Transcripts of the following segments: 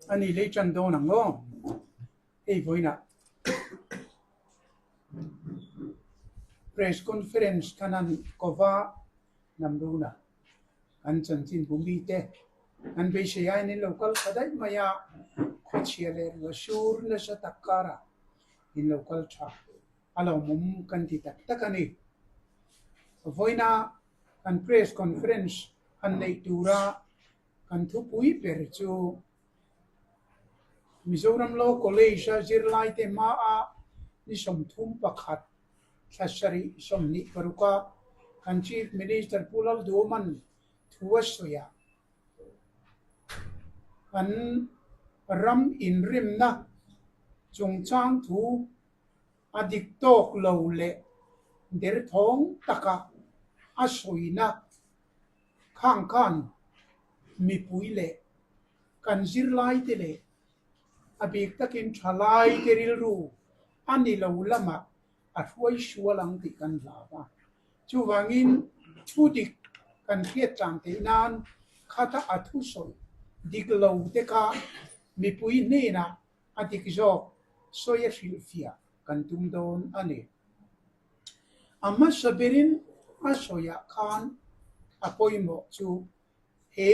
Ani lei tan dawn ang aw. Hei vawiinah Press Conference khan an kova Namruna kan chanchin bu mite an beisei aiin in lo kal tha daih mai a, khawchhia leh ruahsur nasa tak karah in lo kal tha a lawmawm kan ti tak tak a ni. Vawiina kan Press Conference han neih tura kan thupui ber chu Mizoram Law College-a zirlaite hmaa ni 31 thla sarih 26-a kan Chief Minister Pu Lalduhoma'n thu a sawi a, kan ram inrimna chungchang thu a dik tawk lo leh derthawng taka a sawina khang khan mipui leh kan zirlaite leh a bik takin thalaite rilru a ni lo lamah a hruai sual ang tih kan hlau a. Chuvangin thu dik kan hriat tlang theih nan khata a thusawi dik lo te kha mipui hnenah a dik zawk sawi a hrilhfiah kan tum dawn a ni. A hmasa berin a sawiah khan a pawimawh chu he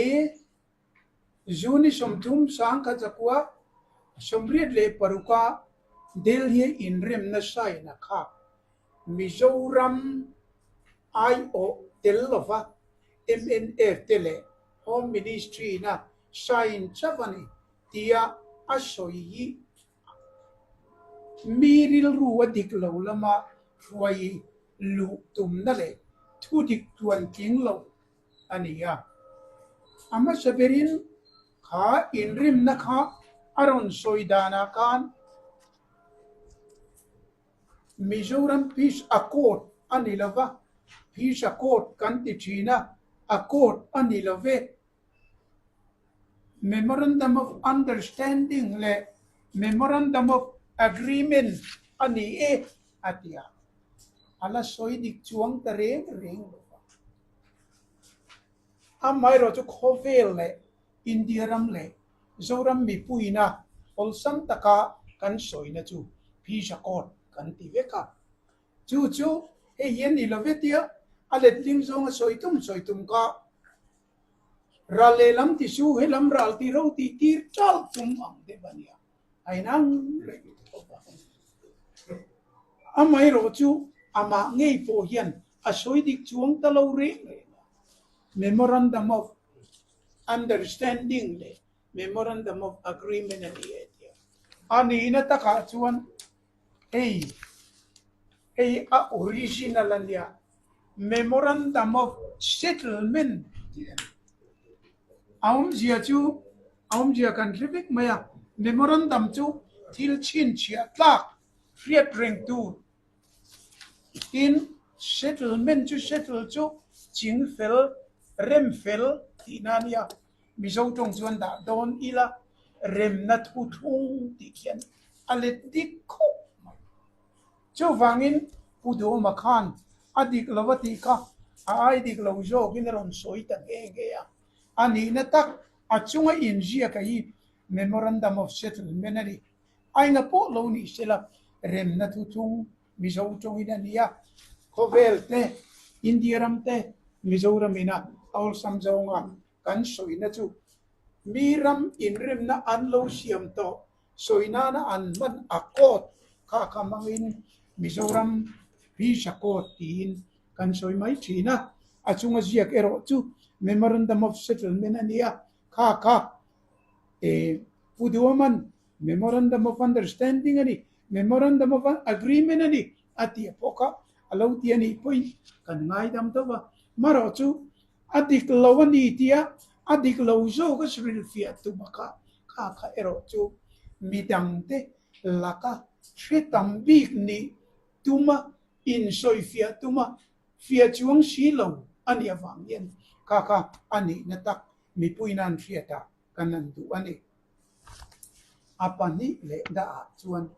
June 30 1986-a Delhi inremna sign a kha Mizoram aiawh tel lova mnf te leh Home Ministry-na sign chauh a ni tia a sawi hi mi rilru a dik lo lama hruai luh tumna leh thu dik tluan tling lo a ni a. A hmasa berin kha inrimna kha a rawn sawi danah khan Mizoram Peace Accord a ni lo va, Peace Accord kan ti thin a, Accord a ni lo ve. Memorandum of Understanding leh Memorandum of Agreement a ni e a ti a, a la sawi dik chuang ta reng reng lo va. Amaherawh chu khawvel leh India ram leh Zoram mipuina awlsam taka kan sawina chu Peace Accord kan ti vek a. Chu chu hei hi a ni lo ve tia a letling zawnga sawi tum sawi tum kha Ral lehlam ti su he lam ral ti ro tih tir chal tum ang deuh a nia, a inang reng tawp a. Amaherawh chu amah ngei pawh hian a sawi dik chuang ta lo reng reng a, Memorandum of Understanding leh Memorandum of Agreement a ni e tia. A nihna takah chuan hei hei a original a nia. Memorandum of Settlement tih a ni. A awmzia chu a awmzia kan hre vek mai a, Memorandum chu thil chhinchhiah tlak hriat reng tur tin Settlement chu settle chu ching fel, rem fel tihna a nia. Mizo tawng chuan dah dawn ila remna thuthlung tih khian a let dik khawp mai. Chuvangin Pu Duhawma khan a dik lo a tih kha a ai dik lo zawkin a rawn sawi ta nghe nghe a. A nihna tak a chunga inziak a hi Memorandum of Settlement a ni. Aina pawh lo nih sela remna thuthung Mizo tawngin a ni a, khawvel te, India ram te, Mizoram ina awlsam zawnga kan sawina chu mi ram inremna an lo siam tawh Sawi nana an hman a court kha kha hmangin Mizoram Visa Court tiin kan sawi mai thin a, a chunga ziak erawh chu Memorandum of Settlement a ni a, kha kha e Pu Duaman Memorandum of Understanding a ni, Memorandum of Agreement a ni a tih pawh kha a lo ti a nih pawhin kan ngaidam deuh a, marawh chu A dik lo a ni tia a dik lo zawk a hrilhfiah tum a kha kha kha erawh chu midangte laka hre tam bik nih tuma insawifiah tuma fiah chuang si lo a nih avang hian kha kha a nihna tak mipui nan hriatah kan han duh a ni. A pahnih leh dahah chuan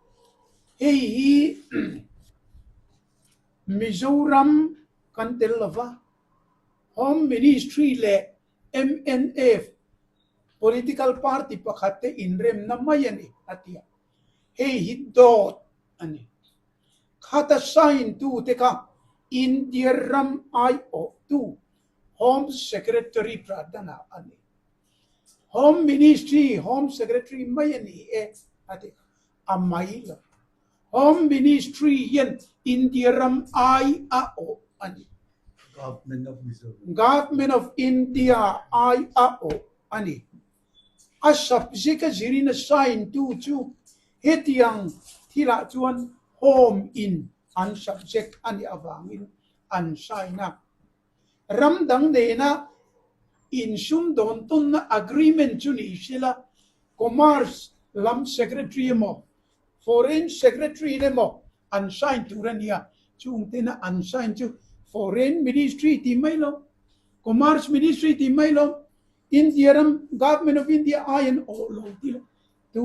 hei hi Mizoram kan tel lova Home Ministry leh mnf political party pakhat te inremna mai a ni, a ti a. Hei hi dawt a ni. Khata sign tute kha India ram aiawhtu Home Secretary Pradhan-a a ni. Home Ministry Home Secretary mai a ni e, a ti. A mai lo. Home Ministry hian India ram ai a awh a ni. Government of Mizoram. Government of India ai a awh a ni. A subject a zirin a sign tu chu hetiang thilah chuan Home in an subject a nih avangin an sign a. Ram dang nena insumdawn tawnna agreement chu ni sela Commerce lam Secretary emaw Foreign Secretary in emaw an sign tur a nia, chung tena an sign chu Foreign Ministry tih mai lo, Commerce Ministry tih mai lo, India ram Government of India ai an awh lo tih la tu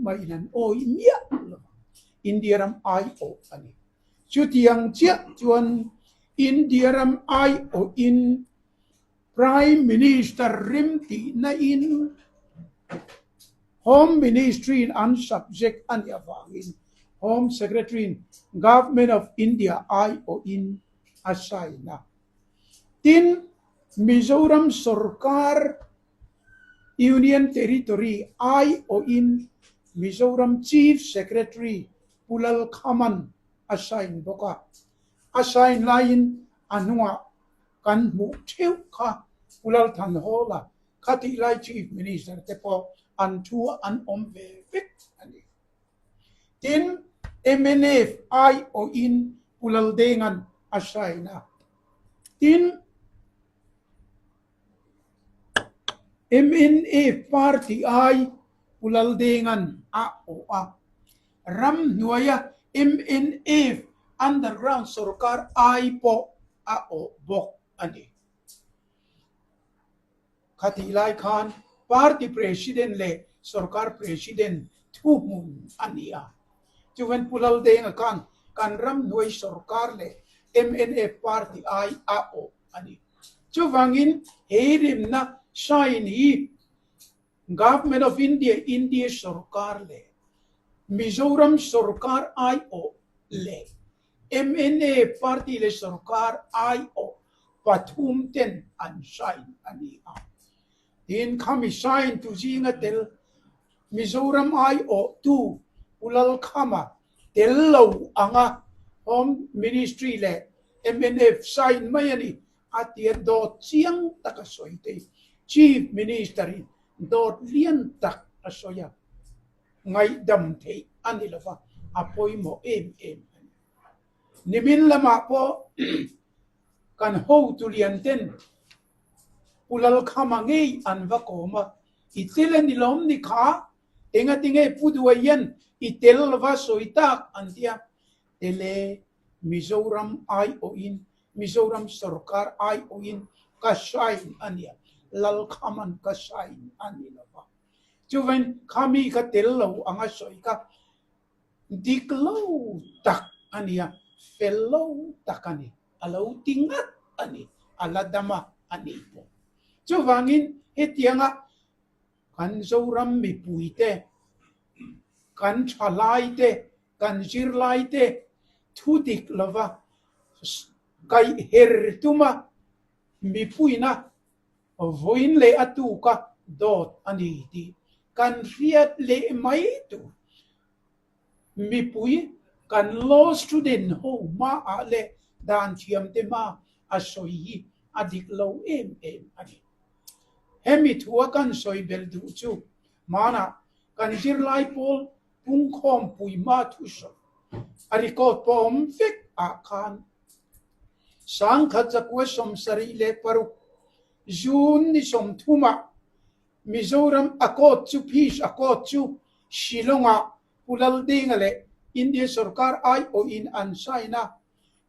maiin an awih miah lo vang. India ram ai awh a ni. Chutiang chiah chuan India ram ai awhin Prime Minister rim tihna in Home Ministry in an subject a nih avangin Home Secretary in Government of India aiawhin a sign a. Tin, Mizoram sorkar Union Territory aiawhin Mizoram Chief Secretary Pu Lalkhaman a sign bawk a. A sign laiin a hnungah Kan hmuh theuh kha Pu Lalthanhawla khatih lai Chief Minister te pawh an thu an awm ve vek a ni. Tin, mnf aiawhin Pu Laldenga'n a sign a. Tin, mnf party ai Pu Laldenga'n a awh a. Ramhnuaia mnf underground sorkar ai pawh a awh bawk a ni. Khatih lai khan party president leh sorkar president thuhmun a ni a. Chuan Pu Laldenga khan kan ramhnuai sorkar leh mnf party ai a awh a ni. Chuvangin he rimna sign hi Government of India, India sorkar leh Mizoram sorkar aiawh leh mna party leh sorkar aiawh pathum ten an sign a ni a. Tin, khami sign tu zinga tel Mizoram aiawhtu Pu Lalkhama tel lo anga Home Ministry leh mnf sign mai a ni. A tia dawt chiang tak a sawi thei. Chief Minister in dawt lian tak a sawi a, ngaihdam theih a ni lova, a pawimawh em em a ni. Nimin lamah pawh kan hotu lian ten Pu Lalkhama ngei an va kawm a, I tel a ni lawm ni kha? Engatinge Pu Duaian i tel lova sawi tak an tia, Tele Mizoram aiawhin, Mizoram sorkar aiawhin ka sign a nia, Lalkhaman ka sign a ni lo va. Chuvain khami ka tel lo anga sawi kha dik lo tak a nia, fel lo tak a ni, a lo ti ngat a ni, a la dam a a ni pawh. Chuvangin hetianga Kan Zoram mipuite, kan thalaite, kan zirlaite thu dik lova kaih her tuma mipuina vawiin leh a tuka dawt a ni tih kan hriat leh mai tur. Mipui kan law student ho hmaah leh dan thiamte hma a sawi hi a dik lo em em a ni. Hemi thua kan sawi belh duh chu hmanah kan zirlai pawl pungkhawm pui hma thusawi a record pawh awm vek ah khan 1976 June ni 30 ah Mizoram Accord chu Peace Accord chu Shillong ah Pu Laldenga leh India sorkar aiawhin an sign a,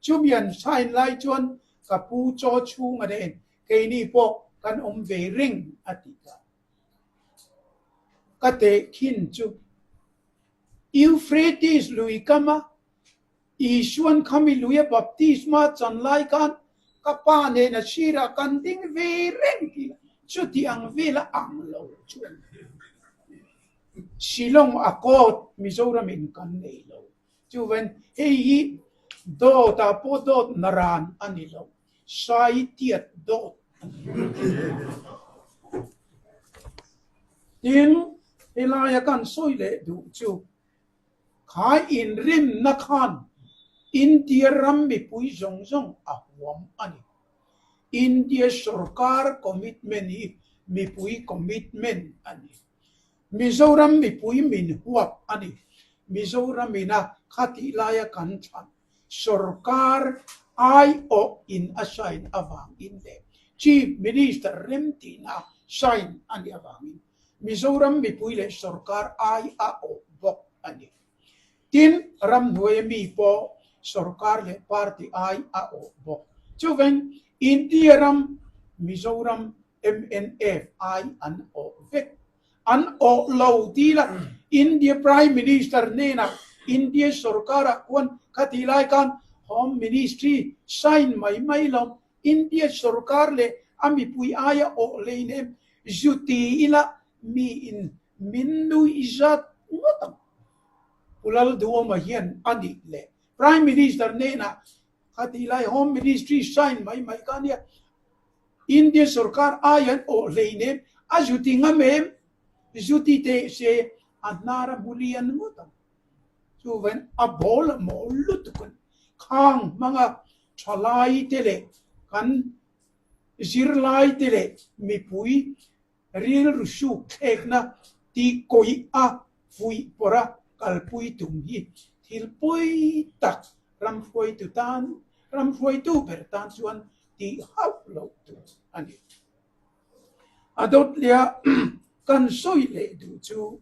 chumi an sign lai chuan ka pu chaw chhunga nen keini pawh kan awm ve reng a ti ta. Ka tehkhin chu Euphrates lui kama Isuan khami luia baptisma chan lai khan ka pa nen a sirah kan ding ve reng tih la. Chuti ang vela ang lo chu a ni. Shillong Accord Mizoram in kan nei lo. Chuvain hei hi dawt ah pawh dawt naran a ni lo, sai tiat dawt a ni. Tin, helaia kan sawi leh duh chu kha inrimna khan India ram mipui zawng zawng a huam a ni. India sorkar commitment hi mipui commitment a ni. Mizoram mipui min huap a ni. Mizoram ina khatih laia kan thlan sorkar aiawh in a sign avangin leh Chief Minister remtihna sign a nih avangin Mizoram mipui leh sorkar ai a awh bawk a ni. Tin, ramhnuaia mi pawh sorkar leh party ai a awh bawk. Chuveng, India ram, Mizoram mnf ai an awh vek. An awh lo ti la, India Prime Minister hnenah India sorkarah khuan khati lai khan Home Ministry sign mai mai lo, India sorkar leh a mipui aia awh hleinem zu ti ila mi in min nuih zat ngawt ang. Pu Lalduhawma hian a nih leh Prime Minister hnenah khati lai Home Ministry sign mai mai kha nia India sorkar ai an awh hleinem a zu ti ngam em? Zu ti teh se a hnar a hmu lian ngawt ang. Chuvain a bawl a mawl lutuk a ni. Khang hmanga thalai te leh kan zirlai te leh mipui rilru suk thlekna tih kawih a fuih pawrh a kalpui tum hi thil pawi tak ramhruaitu tan ramhruaitu ber tan chuan tih hauh loh tur a ni. A dawtlia kan sawi leh duh chu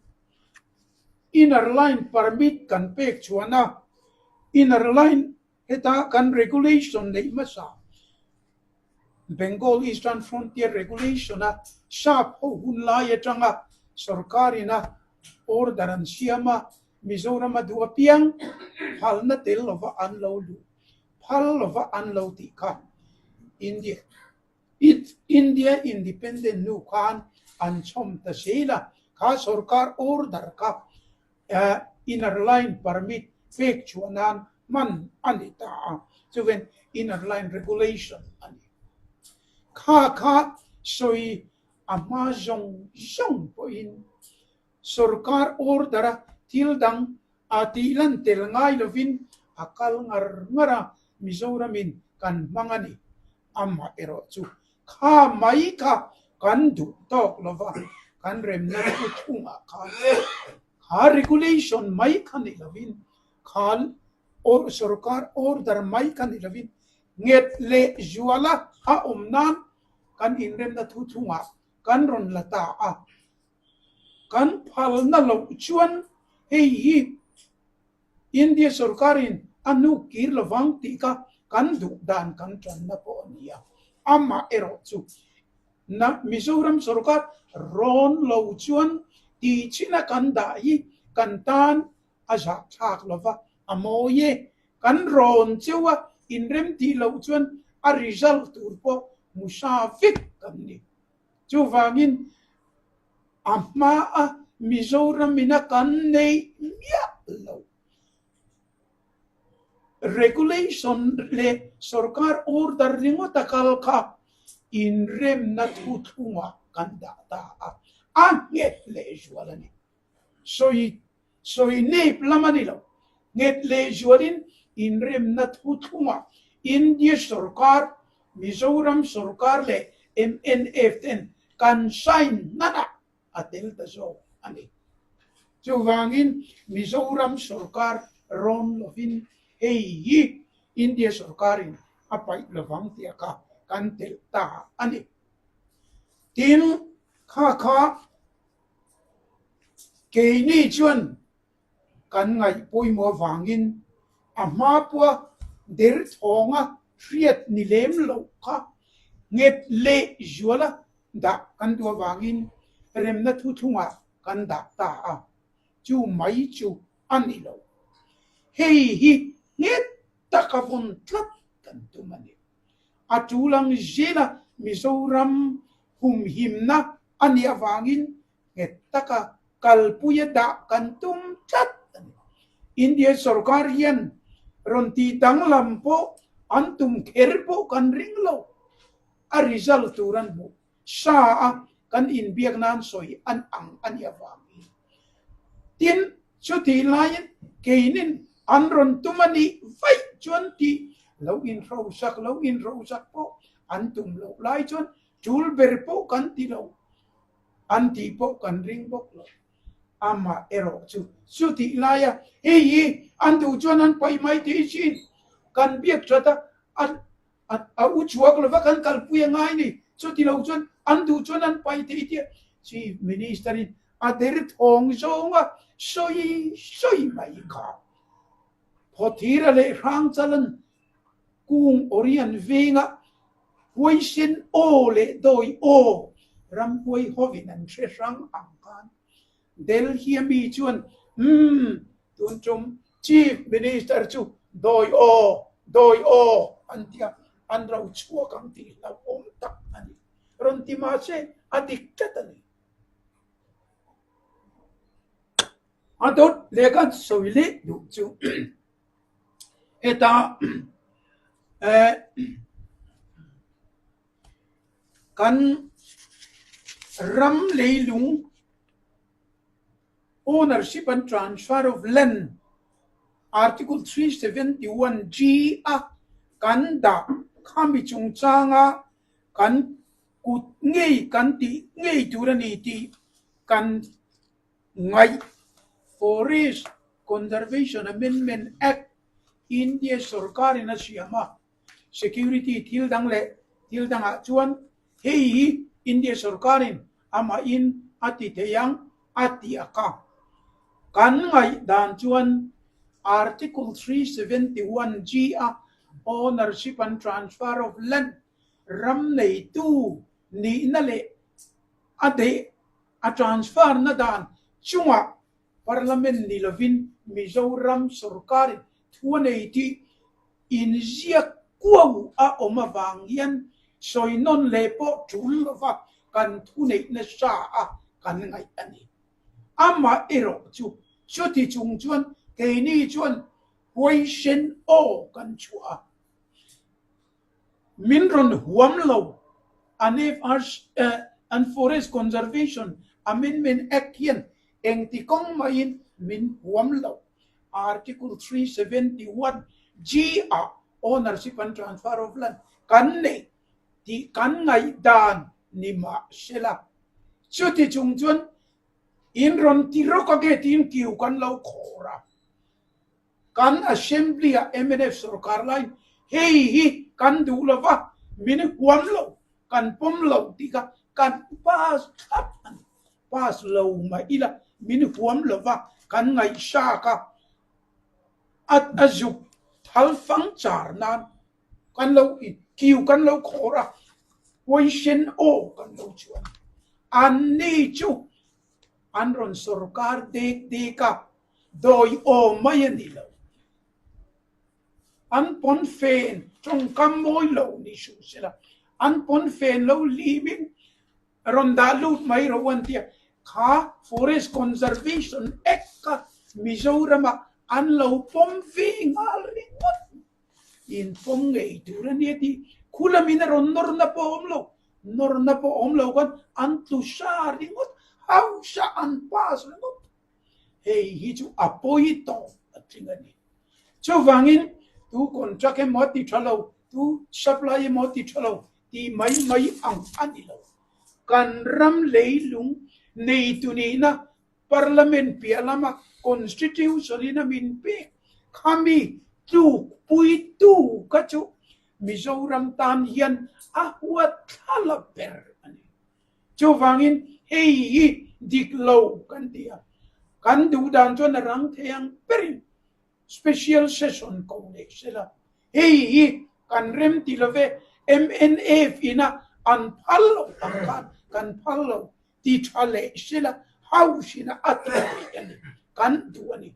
inner line permit kan pek chhuan a, inner line heta kan regulation neih hmasa Bengal Eastern Frontier Regulation a sap ho hun lai atanga sorkar ina order an siam a, Mizoram a duh apiang phalna tel lova an lo luh phal lova an lo tih kha India India Independent hnu khan an chhawm ta zel a, kha sorkar order kha Inner Line Permit pek chhuah nan hman a ni ta a, chuven Inner Line Regulation a ni. Kha kha sawi a hma zawng zawng pawhin sorkar order a thil dang a tih lan tel ngai lovin a kal ngar ngar a, Mizoramin kan hmang a ni. Amah erawh chu kha mai kha kan duh tawk lo va, kan remna thu thungah khan kha regulation mai kha ni lovin, kha sorkar order mai kha ni lovin nghet leh zuala a awm nan kan inremna thu thungah kan rawn la ta a. Kan phalna loh chuan hei hi India sorkarin a hnuk kir lovang tih kha kan duh dan kan tanna pawh a ni a. Amah erawh chu na Mizoram sorkar rawn lo chuan tih china kan dah hi kan tan a zahthlak lova, a mawi e. Kan rawn cheu a, inrem tih loh chuan a result tur pawh hmu sa vek kan ni. Chuvangin a hmaa Mizoram ina kan neih miah lo regulation leh sorkar order ringawt a kal kha inremna thuthlungah kan dah ta a, a nghet lehzual a ni. Sawi sawi nep lam a ni lo. Nghet lehzualin inremna thuthlungah India sorkar, Mizoram sorkar leh mnf ten kan sign hmanah a tel ta zawk a ni. Chuvangin Mizoram sorkar rawn lovin hei hi India sorkarin a paih lovang tih kha kan telh ta a ni. Tin, kha kha Keini chuan kan ngaih pawimawh avangin a hma pawha derthawnga hriat ni lem loh kha nghet leh zuala dah kan duh avangin remna thuthlungah kan dah ta a, chu mai chu a ni lo. Hei hi nghet taka vawn tlat kan tum a ni. A tul ang zela Mizoram. humhimna a nih avangin nghet taka kalpuia dah kan tum tlat a ni. India sorkar hian rawn tih danglam pawh an tum kher pawh kan ring lo. A result tur an hmuh sa a kan inbiak nan sawi an ang a nih avangin. Tin, chutih laiin keinin an rawn tum a nih vaih chuan tih lo inhrosak lo inhrosak pawh an tum loh lai chuan tul ber pawh kan ti lo an tih pawh kan ring bawk lo. Amah erawh chu chutih laia hei hi an duh chuan an paih mai tih chin kan biak that a, A u chhuak lova kan kalpui a ngai ni. Chuti lo chuan an duh chuan an paih thei tia Chief Minister in a der thawng zawnga sawi sawi mai kha. Phawthira leh Hrangchalan kung Orian venga huaisen aw leh dawi aw ramhuai hovin an hre hrang ang khan Delhi a mi chuan, Umm, tun tum Chief Minister chu dawi aw, dawi aw an ti a, an ro chhuak ang tih hlauhawm tak a ni. Rawn ti mahse a dik tlat a ni. A dawt leh kan sawi leh duh chu heta eh Kan ram leilung Ownership and Transfer of Land Article 371 G a kan dah khami chungchanga kan kut ngei kan tih ngei tur a ni tih kan ngaih Forest Conservation Amendment Act India sorkarin a siam a. Security thil dang leh thil dangah chuan hei hi India sorkarin amahin a ti thei ang a ti a ka. Kan ngaihdan chuan Article 371G a Ownership and Transfer of Land ram neitu nihna leh a deh a transfer na dan chungah Parliament ni lovin Mizoram sorkarin thu a nei tih inziak kuau a awm avang hian sawi nawn leh pawh tul lova kan thuneih nasa a kan ngaih a ni. Amah erawh chu chuti chung chuan keini chuan huaisen aw kan chhuah a. Min rawn huam lo an an Forest Conservation Amendment Act hian engti kawng mahin min huam lo. Article 371 G ah Ownership and Transfer of Land kan nei tih kan ngaihdan ni mah sela. Chuti chung chuan in rawn ti rawk ange tiin kiu kan lo khawr a. Kan Assembly ah mnf sorkar laiin hei hi kan duh lo va, min huam lo, kan pawm lo tih kha kan pass thlap a ni. Pass lo mah ila min huam lo va, kan ngaihsak a, a a zuk thal fang char nan kan lo kiu kan lo khawr a, huaisen aw kan lo chuan. Anni chu an rawn sorkar dek dek a, dawi awm mai a ni lo. An pawn fen tawngkam mawi lo ni suh sela, an pawn fen lo limin rawn dah lut mai rawh an ti a, kha Forest Conservation Act kha Mizoramah an lo pawm ve nghal ringawt. Inpawm ngei tur a nia tih khu lamin a rawn nawrna pawh a awm lo, nawrna pawh a awm lo khan an tlu sa ringawt, hausa an pass ringawt. Hei hi chu a pawi tawp a tling a ni. Chuvangin tu contract emaw ti tha lo, tu supply emaw ti tha lo tih mai mai ang a ni lo. Kan ram leilung neitu nihna Parliament piah lama Constitution in a min pek khami tlukpuitu kha chu Mizoram tan hian a huat thla ber a ni. Chuvangin hei hi dik lo kan ti a, kan duh dan chuan a rang thei ang berin special session ko leh sela, hei hi kan rem ti love mnf ina an phal loh ang khan kan phal lo ti tha leh sela house ina a ti theih a ni, kan duh a ni.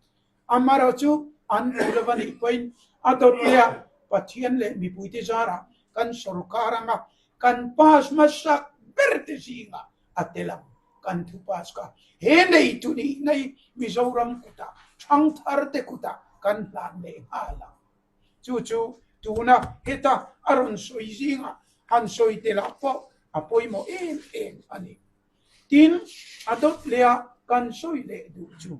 Amaherawhchu an duh lova nih pawhin a dawt leh Pathian leh mipuite zarah kan sorkar anga kan pass hmasak ber te zingah a tel ang. Kan thu pass kha he neitu nihna hi Mizoram kutah, thangthar te kutah kan hlan leh nghal ang. Chu chu tuna heta a rawn sawi zingah han sawi telah pawh a pawimawh em em a ni. Tin, a dawt leh a kan sawi leh duh chu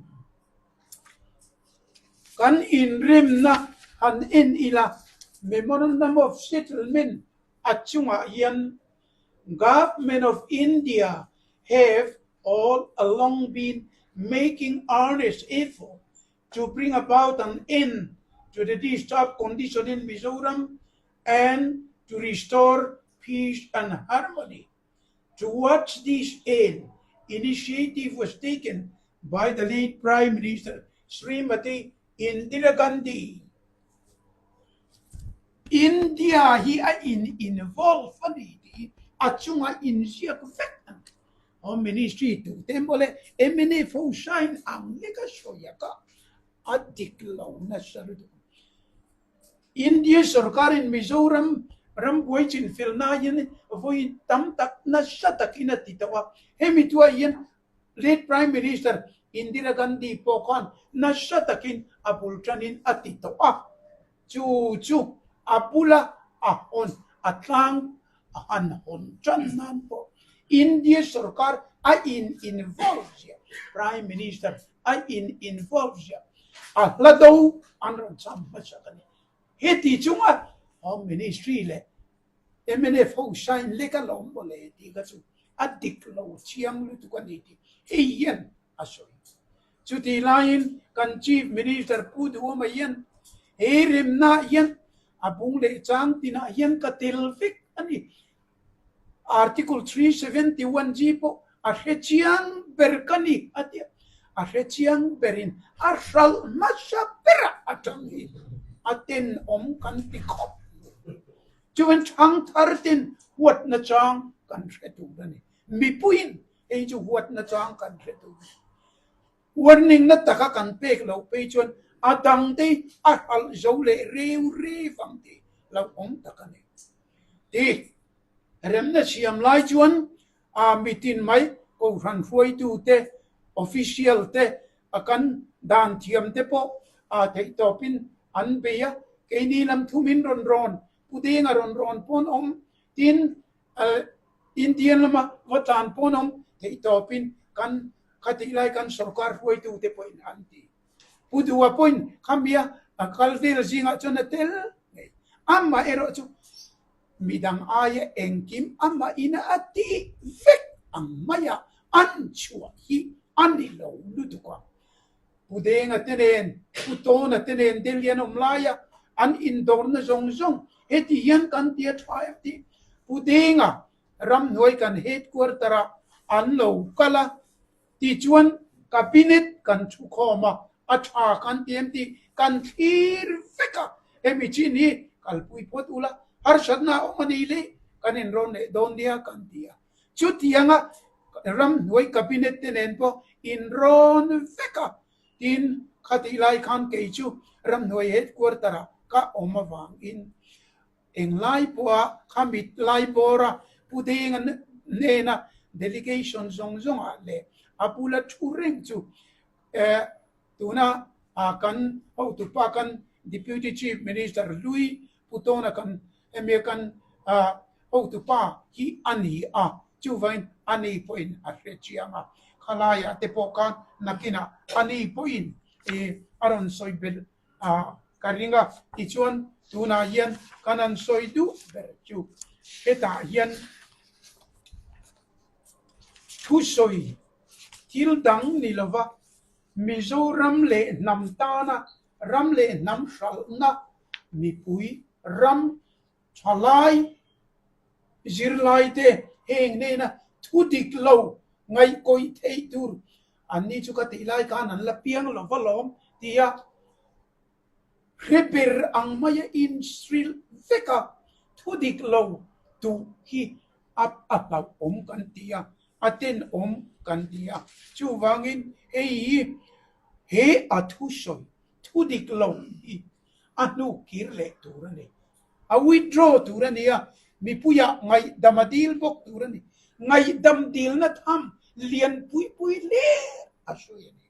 kan inremna han en ila, Memorandum of Settlement a chungah hian Government of India have all along been making earnest effort to bring about an end to the disturbed condition in Mizoram and to restore peace and harmony. Towards this end, initiative was taken by the late Prime Minister Srimati Indira Gandhi. India hi a in involve a ni tih a chunga inziak vek a ni. Home Ministry tute emaw leh mnf ho sign ang leka sawi a kah a dik lo nasa lutuk. India sorkarin Mizoram rambuai chinfelna hian vawi tam tak nasa takin a ti tawh a, hemi tuah hian late Prime Minister Indira Gandhi pawh khan nasa takin a bul tanin a ti tawh a, chu chu a bula a hawn a tlang a han hawn tan nan pawh India sorkar a in involve ziah, Prime Minister a in involve ziah a hla do an rawn cham hmasak a ni. Heti chunga Home Ministry leh mnf ho sign lek a lawm maw le tih kha chu a dik lo chiang lutuk a ni tih hei hian a sawi. Chutih laiin kan Chief Minister Pu Duhawma hian he remnaah hian a bung leh chang tinah hian ka tel vek a ni. Article 371 G pawh a hre chiang ber ka ni a ti a, a hre chiang berin a hralh hmasa berah a tang hi a tenawm kan ti khawp mai. Chuan thangthar ten huatna chang kan hre tur a ni. Mipuiin hei chu huatna chang kan hre tur a ni. Warning na taka kan pek loh phei chuan a dang te a hralh zo leh reu reu ang tih lo awm tak a ni. Ti remna siam lai chuan a mitin mai Kohhran hruaitu te, official te, a kan dan thiam te pawh a theihtawpin an bei a, keini lam thumin rawn rawn, Pu Denga rawn rawn pawn awm, tin Indian lama va tlan pawn awm theihtawpin kan khatih lai kan sorkar hruaitute pawhin an ti. Pu Duha pawhin khamia a kal vel zingah chuan a tel ngei. Amah erawh chu midang aia engkim amah ina a tih vek ang maia an chhuah hi a ni lo lutuk a. Pu Denga te nen, Pu Tawna te nen Delhi an awm laia an indawrna zawng zawng heti hian kan ti a tha em tih Pu Denga ramhnuai kan headquarter ah an lo kal a tichuan cabinet kan thu khawm a, a tha kan ti em tih kan thlir vek a, hemi chin hi kalpui phawt ula harsatna a awm a ni le kan inrawn leh dawn nia kan ti a. Chutianga ramhnuai cabinet te nen pawh inrawn vek a, tin khatih lai khan kei chu ramhnuai headquarter ah ka awm avangin englai pawha khami lai bawra Pu Denga hnena delegation zawng zawngah leh a bula thu reng chu tuna kan hotupa kan Deputy Chief Minister hlui Pu Tawna kan hemi kan hotupa hi a ni a, chuvangin a ni pawhin a hre chiang a, khalaiah te pawh khan nakinah a ni pawhin a rawn sawi belh a ka ring a, tichuan tunah hian kan han sawi duh ber chu hetah hian thusawi thil dang ni lova Mizoram leh hnam tana ram leh hnam hralhna mipui ram thalai zirlaite heng nena thu dik lo ngaihkawih theih tur an ni chu ka tih lai khan an la piang lo va lawm tia hre ber ang maia inhrilh veka thu dik lo duh hi a a hlauhawm kan ti a, a tenawm kan ti a. Chuvangin hei hi he a thusawi thu dik lo hi a hnu kir leh tur a ni. A withdraw tur a ni a, mipuiah ngaihdam a dil bawk tur a ni. Ngaihdam dilna tham lian pui pui hle a sawi a ni.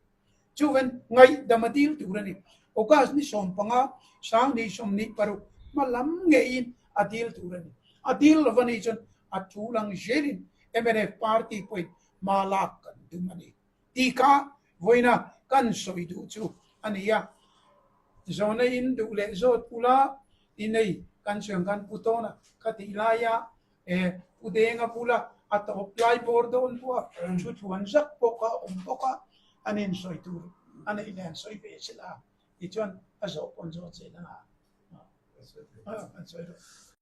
Chuan ngaihdam a dil tur a ni. August ni 15, 2026 hma lam ngeiin a dil tur a ni. A dil lova nih chuan a tul ang zelin mnf party pawhin hma lak kan tum a ni. Tih kha vawiina kan sawi duh chu a ni a. Zawhna in duh leh zawt ula i nei kan sawi ang khan pu tawn a kha tih laia e pu denga bula a tawp lai bawr dawn pawh a thu thuan zak pawh kha a awm bawk a, an insawi tur a neih leh an sawi ve sela tichuan a zawh pawn zawt zel ang a. An sawi rawh.